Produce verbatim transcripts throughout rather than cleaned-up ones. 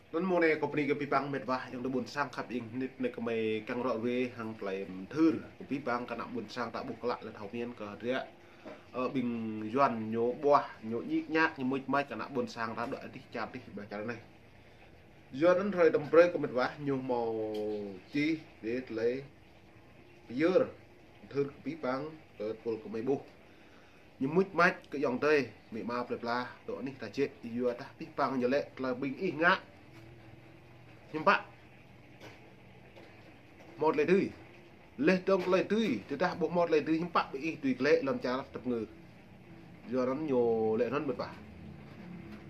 Anŭn mơ̆ng anai kâo bơni kơ abih bang met wa ayŏng adơi ƀuôn sang khăp ing nit anai kơ mơi kiăng ră ruai hăng tơlơi mơthưr kơ abih bang kơ ană ƀuôn sang ta ƀuh klă lĕ thâo mĭn kơ hơdră, ơ, ƀing Yuan ñu ƀuah, ñu ñik ñak, ñu mưč mač kơ ană ƀuôn sang ta dŏ adih čar adih ƀơi čar anai. Yua anŭn hrơi tơm brơi kơ met wa ñu hmâo čih ƀơi tơlơi pơyơr mơthưr kơ abih bang kơ tơpul kơ mơi ƀuh. Ñu mưč mač kơ ayŏng adơi, amĭ ama plơi pla, dŏ anih ta jĕ, yua dah abih bang ñu lĕ tơlơi ƀing ih ngă. Hiư̆m pă hmâo tơlơi dưi. Laih dơ̆ng tơlơi dưi, tơdah ƀu hmâo tơlơi dưi hiư̆m pă ƀing ih dưi glaĭ lŏn čar tơpngư. Yua anŭn ñu lĕ anŭn met wa.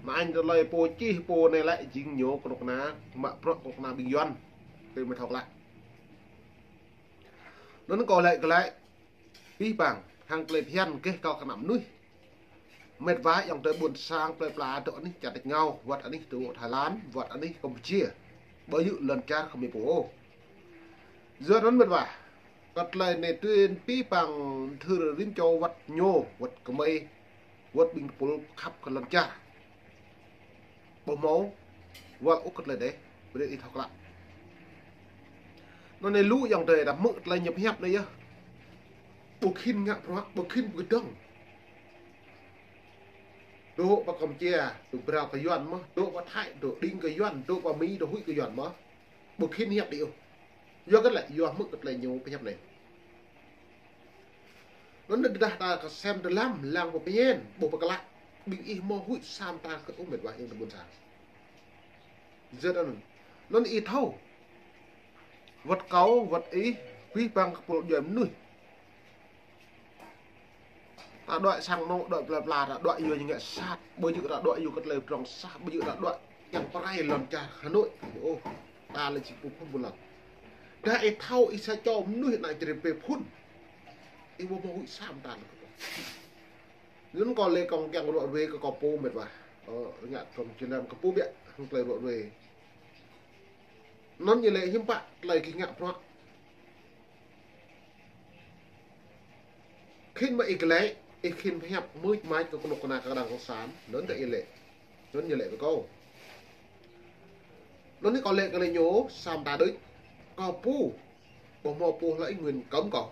Anŭn tơlơi pô čih pô anai lĕ jing ñu kơnuk kơna, mă bruă kơnuk kơna ƀing Yuan. Tui mơi thâo klă. Anŭn kâo lĕ glaĭ abih bang hăng tơlơi phiăn gêh kâo kơ ană mơnuih. Met wa ayŏng adơi ƀuôn sang plơi pla dŏ anih čar tač rơngiao, wơ̆t anih dŏ Thái Lan, wơ̆t anih Campuchia. Ƀơi yŭ lŏn čar kơ mơi pô ôh. Yua anŭn met wa, kơ tơlơi anai tui abih bang mơthưr rĭm čô wơ̆t ñu, wơ̆t kơ mơi, wơ̆t ƀing tơpul khăp kơ lŏn čar. Ƀu hmâo wăl ôh kơ tơlơi anai, brơi ih thâo klă. Anŭn anai lu ayŏng adơi dah hmư̆ tơlơi ñu pơhiăp anai yơh. Ƀu khĭn ngă bruă, ƀu khĭn pơkơdơ̆ng. Dŏ pơ Campuchia, dŏ brao kơ Yuan mơ̆n, dŏ pơ Thái, dŏ đing kơ Yuan, dŏ pơ Mi, dŏ huĭ kơ Yuan mơ̆n. Ƀu khĭn hiăp đĭ ôh. Yua kơ lĕ, yua hmư̆ kơ tơlơi ñu pơhiăp anai. Anŭn tơdah ta kơ sem tơlăm, lăng pơ pơñen, ƀu pơklă, ƀing ih hmâo huĭ sa mơta kơ ôh met wa ayŏng adơi ƀuôn sang. Yua anŭn, anŭn ih thâo. Wơ̆t kâo, wơ̆t ih, abih bang kơ tơpul djuai mơnuih. Ta dŏ sang anŏ, dŏ plơi pla, ta dŏ yua ñu ngă sat, ƀu djơ̆ ta dŏ yua kơ tơlơi pơdrŏng sat, ƀu djơ̆ ta dŏ kiăng pơrai lŏn čar Hà Nội. Ôh, ta lĕ či pơphun ƀu lăng. Dah ih thâo ih sa čô mơnuih ană čơrê pơphun. Ih ƀu hmâo huĭ sa mơta lăng. Anŭn kâo lĕ kâo kiăng ră ruai kơ kâo pô met wa. Ơ, ngă tơm jơlan kơ pô biă, hăng tơlơi ră ruai. Anŭn ñu lĕ hiư̆m pă tơlơi gih ngă bruă. Khĭn mă ih glaĭ, ih khĭn pơhiăp mưč mač kơ kơnuk kơna kơ đang kông san, anŭn tơ ih lĕ. Anŭn ñu lĕ kơ kâo. Anŭn anai kâo lĕ kơ lĕ ñu, sa mơta đôč. Kâo pô, ƀu hmâo pô hlơi ih Nguyễn Cấm kâo.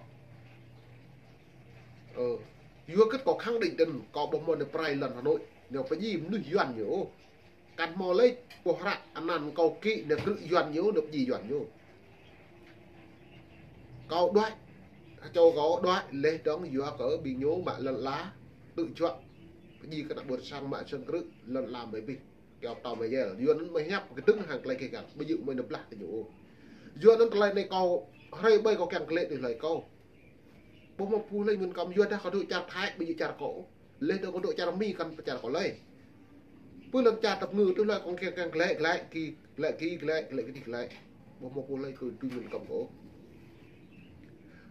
Ơ, yua kơ kâo khăng đĭ tơ̆n, kâo ƀu hmâo nao pơrai lŏn Hà Nội, nao pơdjai mơnuih Yuan ñu. Kăn hmâo lĕ, pô hră anăn kâo kĭ nao krư̆ Yuan ñu, nao pơdjai Yuan ñu. Kâo đuaĭ, kơ čô kâo đuaĭ, laih dơ̆ng yua kơ ƀing ñu mă lŏn ala, tŭ juă. Pơdjai kơ ană ƀuôn sang mă sơng krư̆, lŏn ala mơi abih. Kiăng pơtao mơi yel. Yua anŭn mơi hiăp kơdơ̆ng hăng tơlơi gêh găl. Ƀu djơ̆ mơi nao blah tơ ñu ôh. Yua anŭn tơlơi anai kâo, hrơi ƀơi kâo kiăng glaĭ tui hlơi kâo. Ƀu hmâo pô hlơi Nguyễn Cấm yua dah kâo dŏ čar Thái, ƀu djơ̆ čar kâo. Laih dơ̆ng kâo dŏ čar Mi kăn pơ čar kâo lơi. Pơ lŏn čar tơpngư tui hlơi kâo kiăng, kiăng glaĭ, glaĭ, ki, glaĭ, ki, glaĭ, glaĭ, ki, glaĭ. Ƀu hmâo pô hlơi kơ tui Nguyễn Cấm kâo.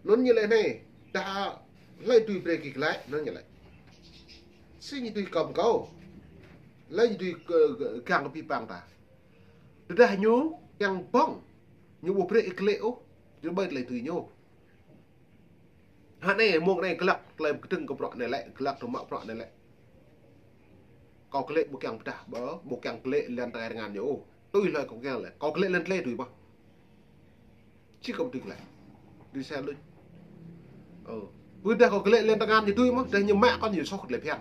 Anŭn ñu lĕ anai, dah hlơi tui brơi ki glaĭ, anŭn ñu lĕ. Sĭt ñu tui Cấm kâo. Hlơi ñu tui kơ, kơ, kiăng kơ abih bang ta. Tơdah ñu kiăng ƀơ̆ng, ñu ƀu brơi ih glaĭ ôh, ñu ƀơi tơlơi tui ñu. Hă anai, mơ̆ng anai glăk tơlơi kơdơ̆ng kơ bruă anai lĕ, glăk tơmă bruă anai lĕ. Kâo glaĭ ƀu kiăng pơdah, ƀơ, ƀu kiăng glaĭ lŏn tơngan ñu ôh. Tui hlơi kâo kiăng lĕ, kâo glaĭ lŏn tơlơi tui ƀơ. Či kâo tui glaĭ. Tui sa luč. Ơ. Pơdah kâo glaĭ lŏn tơngan ñu tui mơ̆n, dah ñu mă kâo ñu soh kơ tơlơi phiăn.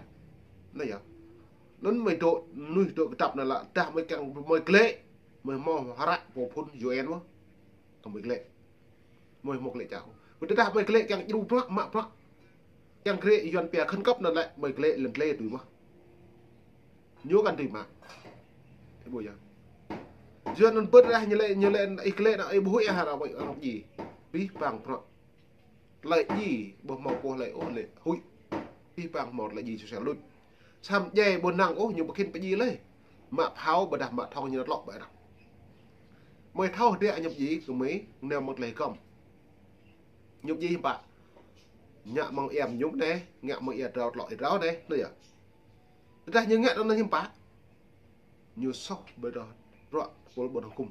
Anai yơh. Anŭn mơi dŏ, mơnuih dŏ kơdăp anai lĕ, dah mơi kiăng, mơi glaĭ, mơi hmâo hră pô phun U N mơ̆n. Kơ mơi glaĭ. Mơi hmâo glaĭ čar. Pơdah mơi glaĭ kiăng djru bruă, mă bruă. Kiăng glaĭ Yuan pia khân cấp anŭn lĕ, mơi glaĭ lŏn tơlơi tui mơ̆n. Ñu kăn tui mă. Ih ƀuh yơh. Yua anŭn pơdah ñu lĕ, ñu lĕ ih glaĭ anŭn ih ƀu huĭ ih hă ră wai anŭn ji. Abih bang bruă. Tơlơi ji, ƀu hmâo pô hlơi ôh lĕ huĭ. Abih bang hmâo tơlơi ji sô sel luč. Samơ̆ djai ƀu năng ôh ñu ƀu khĭn pơdjai lơi. Mă phao ƀôdah mă thŏng ñu tlŏ ƀơi anŭn. Mơi thâo hơdră ñu pơdjai kơ mơi, nao mơ̆ng tơlơi gơ̆m. Ñu pơdjai hiư̆m pă. Ngă mơ̆ng ia mơñum anai, ngă mơ̆ng ia drao tlŏ ia drao anai, anŭn yơh. Tơdah ñu ngă tui anŭn hiư̆m pă. Ñu soh ƀơi tơlơi bruă tơpul ƀôn hơkŭm.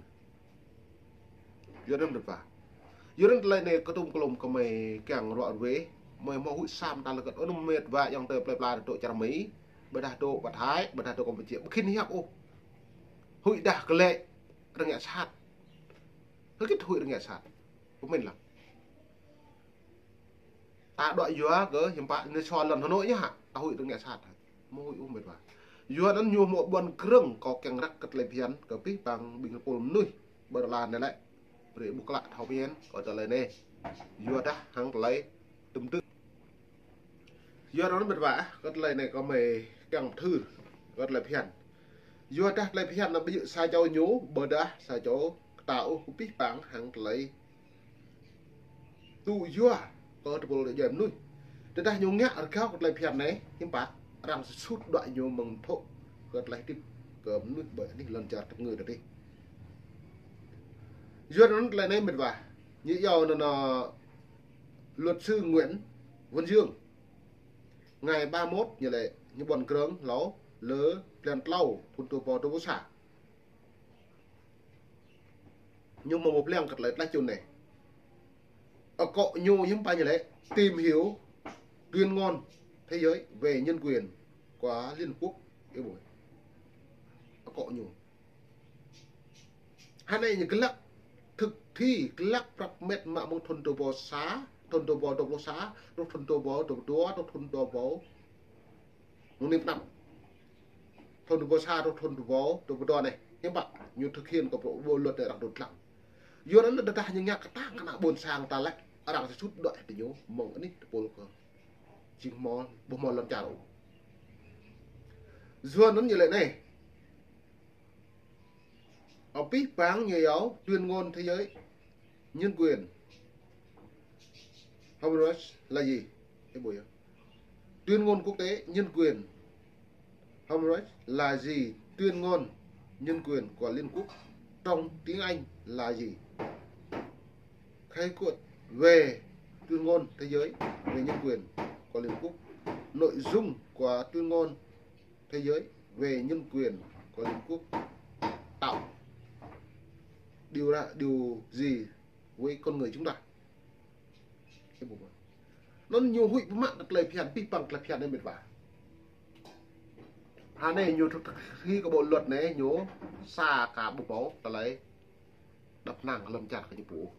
Yua anŭn met wa. Yua anŭn tơlơi anai kơtum kơlom kơ mơi kiăng ră ruai, mơi hmâo huĭ sa mơta lơkơt anŭn met wa ayŏng adơi plơi pla dŏ čar Mi, ƀôdah dŏ pơ Thái, ƀôdah dŏ Campuchia, ƀu khĭn hiăp ôh. Huĭ dah glaĭ, rơngiă sat. Hơget huĭ rơngiă sat? Pơmĭn lăng. Ta đuaĭ yua kơ hiư̆m pă, anai sua lŏn Hà Nội ñu hă, ta huĭ rơngiă sat. Mơ̆ huĭ ôh mĕt wa. Yua anŭn ñu hmâo ƀuăn krơ̆ng kâo kiăng răk kơ tơlơi phiăn kơ abih bang ƀing tơpul mơnuih ƀơi lŏn anai lĕ. Brơi ƀuh klă thâo phiăn kơ tơlơi anai. Yua dah hăng tơlơi tơm tư̆. Yua anŭn mĕt wa, kơ tơlơi anai kâo mơi kiăng thư kơ tơlơi phiăn. Yua dah tơlơi phiăn anŭn ƀu djơ̆ sa čô ñu, ƀôdah sa čô kơtao ôh, kơ abih bang hăng tơlơi tŭ yua kơ tơpul djuai mơnuih. Tơdah ñu ngă rơgao kơ tơlơi phiăn anai, hiư̆m pă, arăng sut đuaĭ ñu mơ̆ng thŏk kơ tơlơi hơdip kơ mơnuih ƀơi anih lŏn čar tơpơngư tơdih. Yua anŭn tơlơi anai mĕt wa, ñu iâu anŭn, ơ, luật sư Nguyễn Văn Dương. Ngày ba mốt ñu lĕ, ñu ƀuăn krơ̆ng hlâo lơ blan tlâo thŭn dua rơbâo dua pluh sa. Ñu mơ̆ mơ̆ blan kơ tơlơi tlaih čun anai. Akŏ ñu hiư̆m pă ñu lĕ, tìm hiểu tuyên ngôn thế giới về nhân quyền của Liên Hợp Quốc. Ơ ƀuh. Akŏ ñu. Hơnai ñu glăk thực thi, glăk prăp mĕt mă mơ̆ng thŭn dua rơbâo sa, thŭn dua rơbâo dua pluh sa, truh thŭn dua rơbâo dua pluh dua, truh thŭn dua rơbâo mơ̆ng năm. Thŭn dua rơbâo sa truh thŭn dua rơbâo dua pluh dua anai. Hiư̆m pă, ñu thực hiện kơ bộ, bộ luật anai arăng dŏ lăng. Yua anŭn tơdah ñu ngă kơtang kơ ană ƀôn sang ta lĕ, arăng sut đuaĭ tơ ñu mơ̆ng anih tơpul kơ jing hmâo, ƀu hmâo lŏn čar ôh. Yua anŭn ñu lĕ anai. Abih bang ñu iâu tuyên ngôn thế giới nhân quyền Human Rights là gì? Ơ ƀuh yơh. Tuyên ngôn quốc tế nhân quyền Human Rights là gì? Tuyên ngôn nhân quyền của Liên Quốc trong tiếng Anh là gì? Khái quát về tuyên ngôn thế giới về nhân quyền của Liên Quốc. Nội dung của tuyên ngôn thế giới về nhân quyền của Liên Quốc tạo điều ra điều gì với con người chúng ta? Anŭn ñu huĭ pơmă kơ tơlơi phiăn, abih bang tơlơi phiăn anai mĕt wa. Hơnai ñu thực thi kơ bộ luật anai, ñu sa kơ ƀu hmâo tơlơi đăp năng lŏn čar kơ ñu pô.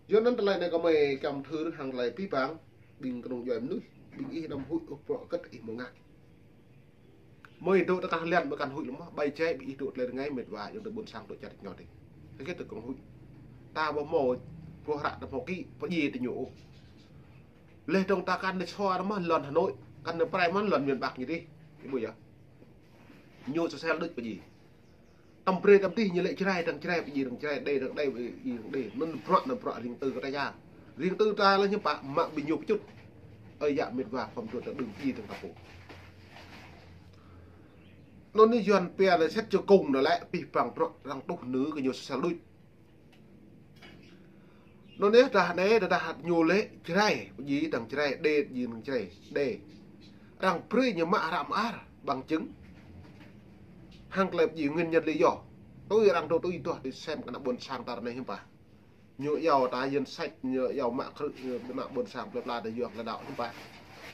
Yua anŭn tơlơi anai kâo mơi kiăng thư hăng tơlơi abih bang ƀing kơnung djuai mơnuih, ƀing ih anăm huĭ ôh bruă hơget ih mơ̆ ngă. Mơi dŏ tơ kah lian ƀu kăn huĭ lơ̆m mơ̆, ƀai jai ƀing ih dŏ tơlơi rơngai mĕt wa, yua tơ ƀôn sang dŏ čar ñu dih. Hơget tơ kơnung huĭ. Ta ƀu hmâo bruă hră, ta hmâo kĭ pơdjai tơ ñu ôh. Leh dong ta kăn nao sua mơ̆n lŏn Hà Nội, kăn nao prai mơ̆n lŏn miền Bắc ñu dih. Ih ƀuh yơh. Ñu sơsel đôč pơdjai. Tăm brơi tăm tih ñu lĕ Jrai dăng Jrai, pơdjai dăng Jrai, Đê dăng Đê, pơdjai dăng Đê. Anŭn bruă, anŭn bruă riêng tư kơ ta yơh. Riêng tư ta lĕ hiư̆m pă, mă ƀing ñu pơčŭt. Ơi yă mĕt wa, khŏm dŏ ta đưm pơdjai dăng ta pô. Anŭn anai Yuan pia lĕ set čơ kông anŭn lĕ, abih bang bruă arăng tuh nư kơ ñu sel đôč. Anŭn anai tơdah anai, tơdah ñu lĕ Jrai, pơdjai dăng Jrai, Đê pơdjai dăng Jrai, Đê. Arăng brơi ñu mă hră mơar, bằng chứng. Hăng tơlơi pơdjai nguyên nhân lý do. Tui arăng dŏ tui tuh, tui sem kơ ană ƀôn sang ta anai hiư̆m pă. Ñu iâu ta danh sách, ñu iâu mă krư̆, ñu ană ƀôn sang plơi pla ta yua tơlơi đaŏ hiư̆m pă.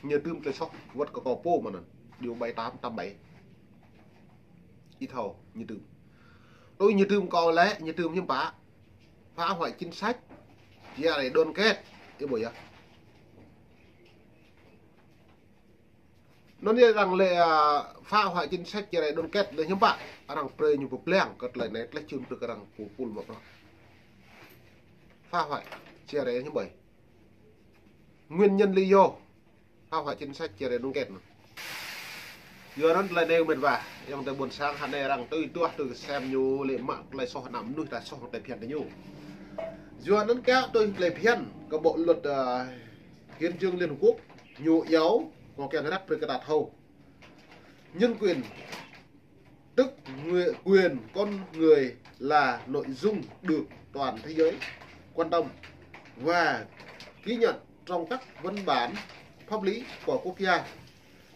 Ñu dưm tơlơi soh, wơ̆t kơ kâo pô mơ̆n anŭn. Điều bảy tám, tám bảy. Ih thâo, ñu dưm. Tui ñu dưm kâo lĕ, ñu dưm hiư̆m pă. Phá hoại chính sách chia rẽ đoàn kết. Ih ƀuh yơh. Anŭn yơh arăng lĕ, à, phá hoại chính sách chia rẽ đoàn kết lĕ hiư̆m pă. Arăng brơi ñu pơblang kơ tơlơi anai, tơlơi čun tơ kơ arăng pơpul mă bruă. Phá hoại chia rẽ hiư̆m ƀơi. Nguyên nhân lý do phá hoại chính sách chia rẽ đoàn kết anŭn. Yua anŭn tơlơi anai mĕt wa, yua tơ ƀôn sang hơnai arăng tui tuh tui sem ñu lĕ mă tơlơi soh ană mơnuih ta soh tơlơi phiăn tơ ñu. Yua anŭn kiăng tui tơlơi phiăn kơ bộ luật, à, hiến chương Liên Hợp Quốc ñu iâu, kâo kiăng răk brơi kơ ta thâo. Nhân quyền, tức người, quyền con người là nội dung được toàn thế giới quan tâm và ghi nhận trong các văn bản pháp lý của quốc gia,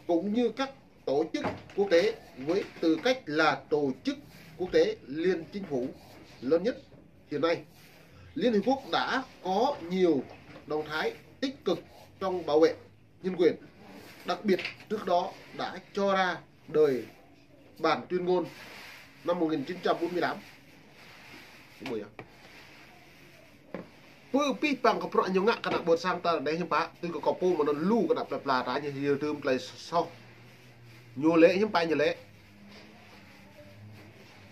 cũng như các tổ chức quốc tế với tư cách là tổ chức quốc tế liên chính phủ lớn nhất hiện nay. Liên Hiệp Quốc đã có nhiều động thái tích cực trong bảo vệ nhân quyền, đặc biệt trước đó đã cho ra đời bản tuyên ngôn Năm một nghìn chín trăm bốn mươi tám. Ƀu yơh. Pơ pih păng kơ bruă ñu ngă kơ ană ƀôn sang ta đeh hiư̆m pă, tui kơ kâo pô mơ̆n lu kơ ană plơi pla ta ñu yơh tơm tơlơi soh. Ñu lĕ hiư̆m pă ñu lĕ.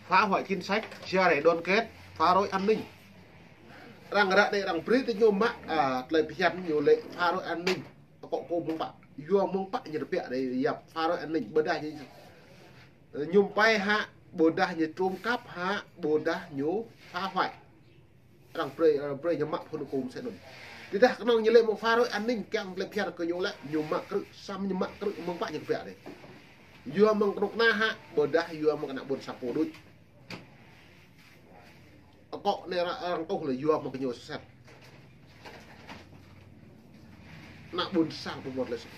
Phá hoại chính sách, chia rẽ đoàn kết, phá rối an ninh. Arăng ră anai arăng brơi tơ ñu mă, a, tơlơi phiăn ñu lĕ phá rối an ninh. Akŏ kâo mơ̆ng pă, yua mơ̆ng pă ñu tơbiă đeh yap phá rối an ninh, ƀôdah ñu, ñu pai hă, ƀôdah ñu trộm cắp hă, ƀôdah ñu phá hoại. Arăng brơi, arăng brơi ñu mă phun kơ mơsĕ anŭn. Tơdah kơnơ̆ng ñu lĕ mơ̆ng phá rối an ninh, kiăng lĕ phiăn kơ ñu lĕ, ñu mă krư̆, samơ̆ ñu mă krư̆ mơ̆ng pă ñu tơbiă đeh. Yua mơ̆ng kơnuk kơna hă, ƀôdah yua mơ̆ng kơ ană ƀôn sang pô đôč. Akŏ anai arăng, arăng tuh lĕ yua mơ̆ng kơ ñu sơset. Ană ƀôn sang pô mơ̆t lĕ sơset.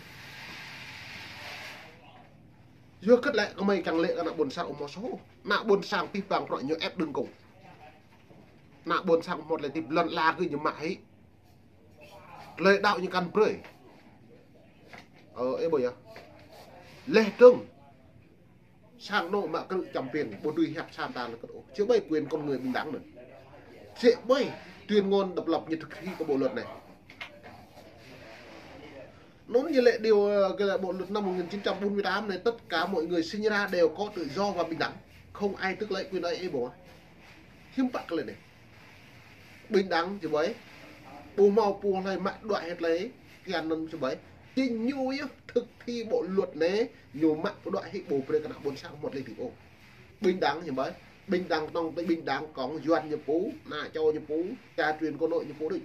Yua hơget lĕ kơmơi kiăng lĕ kơ ană ƀôn sang ƀu hmâo soh. Ană ƀôn sang pih păng bruă ñu ĕp đưm kông. Ană ƀôn sang ƀu hmâo tơlơi hơdip lŏn ala kơ ñu mă hĭ. Tơlơi đaŏ ñu kăn brơi. Ơ, ih ƀuh yơh. Leh dơ̆ng. Sang anŏ mă krư̆ čăm piêng, ƀu dưi hiăp sa mơta lơkơt ôh. Či ƀai quyền con người bình đẳng anŭn. Či ƀai tuyên ngôn độc lập ñu thực thi kơ bộ luật anai. Anŭn ñu lĕ điều, ờ, cái là bộ luật năm một nghìn chín trăm bốn mươi tám này, tất cả mọi người sinh ra đều có tự do và bình đẳng. Không ai tước lấy quyền ấy, ih ƀuh. Hiư̆m pă kơ lĕ anai. Bình đẳng či ƀai. Ƀu hmâo pô hlơi mă đuaĭ hĭ tơlơi phiăn anŭn či ƀai. Chính ñu yơh thực thi bộ luật anai, ñu mă đuaĭ hĭ ƀu brơi kơ ană ƀôn sang mơ̆t lĕ tip ôh. Bình đẳng či ƀai. Bình đẳng tong tơ bình đẳng kông Yuan ñu pô, ană čô ñu pô, cha truyền con nối ñu pô đôč.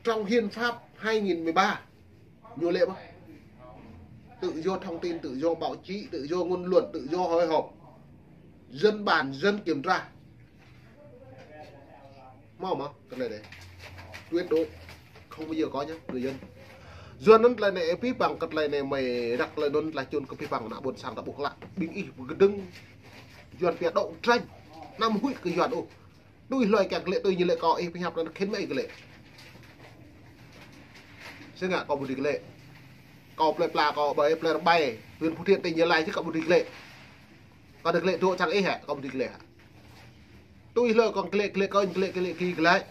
Trong hiến pháp hai nghìn mười ba, ñu lĕ ƀă. Tự do thông tin, tự do báo chí, tự do ngôn luận, tự do hội họp. Dân bàn, dân kiểm tra. Hmâo mơ̆, kơ tơlơi anai. Tuyệt đối. Không bao giờ có nhá, người dân. Yuan anŭn tơlơi anai, pih păng kơ tơlơi anai mơi răk tơlơi anŭn tơlơi čun kơ pih păng ană ƀôn sang ta ƀuh klă. Ƀing ih kơdơ̆ng. Yuan pia đấu tranh. Anăm huĭ kơ Yuan ôh. Tui hlơi kiăng kơ lĕ, tui ñu lĕ kâo ih pơhiăp anŭn khĭn mơi kơ lĕ. Sĭt ngă kâo ƀu dưi kơ lĕ. Kâo plơi pla kâo ƀơi plơi Rơbai, huyện Phú Thiện, tỉnh Gia Lai či kâo ƀu dưi kơ lĕ. Kâo dưi kơ lĕ dŏ sang ih hă, kâo ƀu dưi kơ lĕ hă. Tui hlơi kâo kơ lĕ, kơ lĕ kâo kơ lĕ, kơ lĕ kơ lĕ.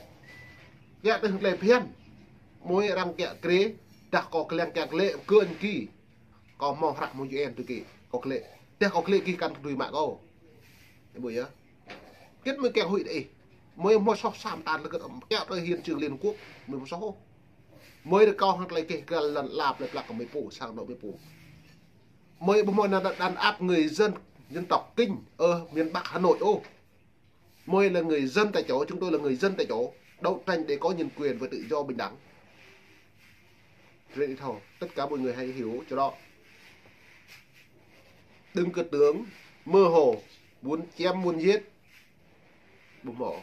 Kiăng tơ hlơi phiăn. Mơi arăng kiăng krê, dah kâo kơ lĕ kiăng kơ lĕ, kơ anŭn ki. Kâo hmâo hră hmâo U N tui ki, kâo kơ lĕ. Tơdah kâo kơ lĕ ki kăn kơ tui mă kâo. Ih ƀuh yơh. Hơget mơi kiăng huĭ đĭ. Mơi hmâo soh sa mơta lơkơt, kiăng tơ hiến chương Liên Hợp Quốc, mơi hmâo soh. Mơi rơkâo hăng tơlơi keh găl lŏn ala plơi pla kơ mơi pô, sang anŏ mơi pô. Mơi ƀu hmâo anăn đàn áp người dân, dân tộc Kinh, ở miền Bắc Hà Nội ôh. Mơi là người dân tại chỗ, chúng tôi là người dân tại chỗ, đấu tranh để có nhân quyền và tự do bình đẳng. Cho nên thôi, tất cả mọi người hãy hiểu cho đó. Đừng có tưởng mơ hồ, muốn chém, muốn giết. Ƀu hmâo.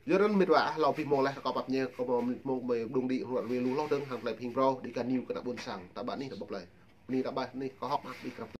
Yua anŭn mĕt wa, hlâo pih mông leh, kâo pap ñe, kâo mơ̆ mĕt mông mơi đung đĭ hruă rơwe lu hloh dơ̆ng hăng tơlơi pơhing phrâo, đĭ kơ ñu kơ ană ƀôn sang, ta ƀă anih ta ƀuh tơlơi. Anih ta ƀă anih, kâo hŏk mơak đĭ krăp.